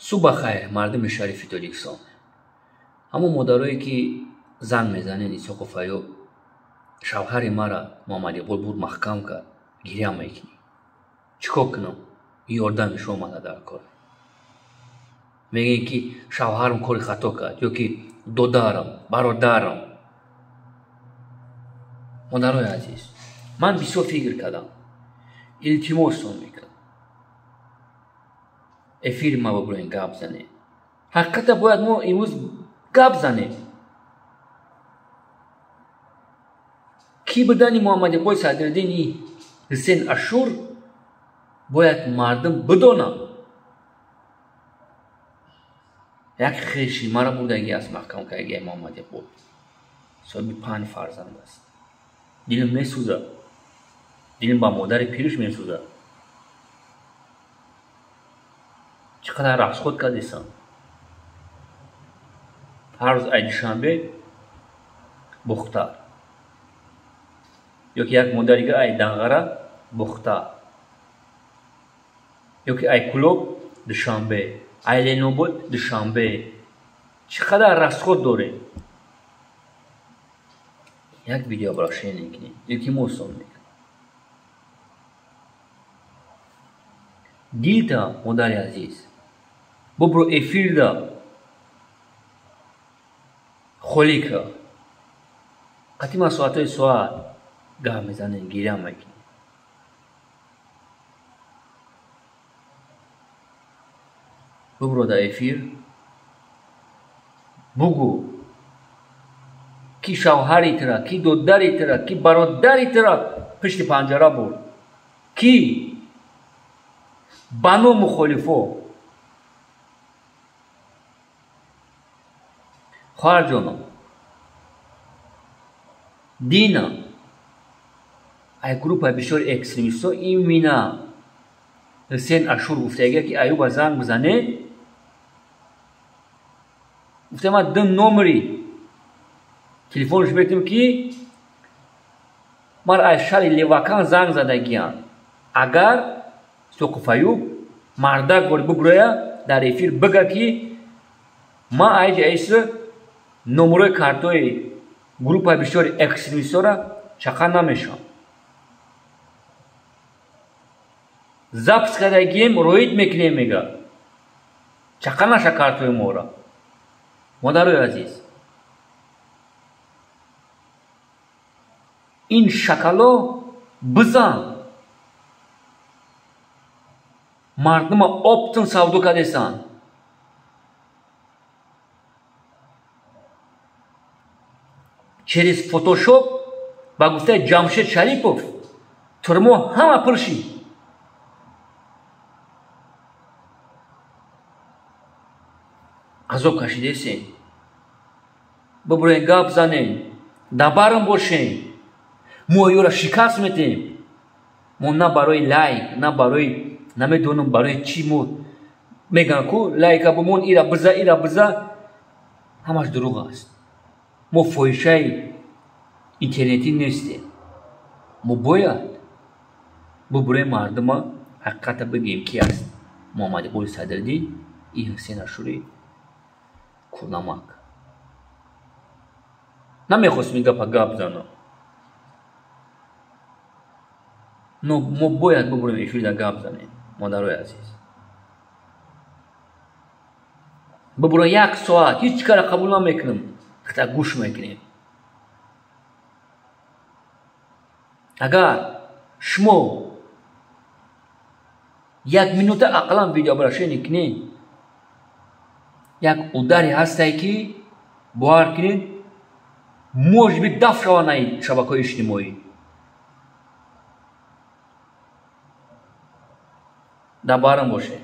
Субҳ хайр, мардуми шарифи Тоҷикистон. Ҳамон модарое ки занг мезанед, Исоқов Аюб шавҳари мара Муҳаммад Иқбол буд маҳкам кард, гиря мекунӣ. Чӣ кор кунам? Ёрдами шумо мана дар кор. Мегӯем ки шавҳарам кори хато кард ё ки додарам, бародарам. Модарои азиз, ман бисёр фикр кардам. Илтимоссон мекардам. Эфири ма бибурен гап занем. Ҳақиқата бояд мо имрӯз гап занем. Ки будани Муҳаммад Иқболи Садриддини Ҳусен Ашур бояд мардум бидонанд. Як хеши мара бурдагӣ аст маҳкам кардагии Муҳаммад Иқбол. Соҳиби 5 фарзанд аст. Дилам месӯзад. Дилам ба модари пириш месӯзад. Чӣ қадар расход кардесам. Ҳар рӯз ай Душанбе Бухтар. Ё ки як модари дигар ай Данғара Бухтар. Ё ки ай Кулоб Душанбе, ай Ленобод Душанбе. Чӣ қадар расход дорем. Як видеообращение кунем. Илтимосон мекунам. Дилта, модари азиз, бубро эфирда холӣ кард. Қатъи ман соатҳои соат гап мезанем, гиря мекунем. Бубро дар эфир бугӯ ки шавҳари тура, ки додари тура, ки бародари тура пушти панҷара бурд, ки ба ном мухолифо. Хоҳарҷоном, дина ай группаи бисёри экстремистҳо имина Ҳусен Ашур гуфтагия ки Аюба занг бизанед. Гуфта ман ду номери телефонш метим ки ман аз шаҳри Левакан занг задагиям. Агар Исоқов Аюб мардак бори буброя дар эфир бига ки ман айҷа эси номерои картои группаи бисёри экстремистҳоро чақа намешавам. Запис кардагием, роид мекунем, мега. Чақа наша картои моро. Модарои азиз, ин шакало бизан. Мардума оптом савдо кардесанд. Через фотошоп ба гуфтаи Ҷамшед Шарипов турмо ҳама пур шид. Азоб кашидесен. Бибурен гап занен, дабарам бошен. Мо ёра шикаст метем. Мо на барои лайк, на барои намедонам барои чӣ мо мегӯям ку лайка бимон, ира биза, ира биза. Ҳамаш дурӯғ аст. Мо фоҳишаи интернетӣ нестем. Мо бояд бибурем мардума ҳақиқата бигӯем ки аст Муҳаммад Иқболи Садриддин и Ҳусен Ашури курнамак. Намехостем ин гапа гап занам. Но мо бояд бибурем эфирда гап занем, модарои азиз. Бибуро як соат ҳеҷ кара қабул намекунам, хата гӯш мекунем. Агар шумо як минута ақаллан видеообращение кунед, як ударе ҳастае ки бовар кунед, может быть даф шаванд ай шабакаҳои иҷтимоӣ. Дабарам бошед.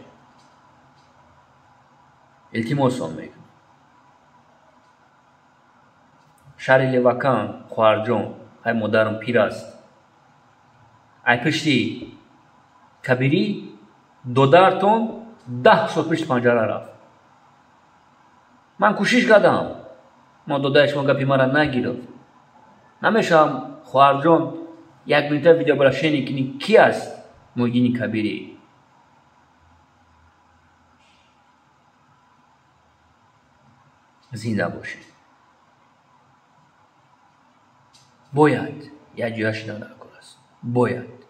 Илтимосон мекунам. Шаҳри Левакан, хоҳарҷон, ай модарам пир аст. Ай пушти кабирӣ додартон 10 сол пушти панҷара рафт. Ман кӯшиш кардам, ма додаи шумо гапи мара нагирифт. Намешавам, хоҳарҷон, як минута видеообращение кунӣ ки аст Муҳиддини Кабирӣ. Зинда бошед. Бояд як ҷоя шидан дар кор аст. Бояд.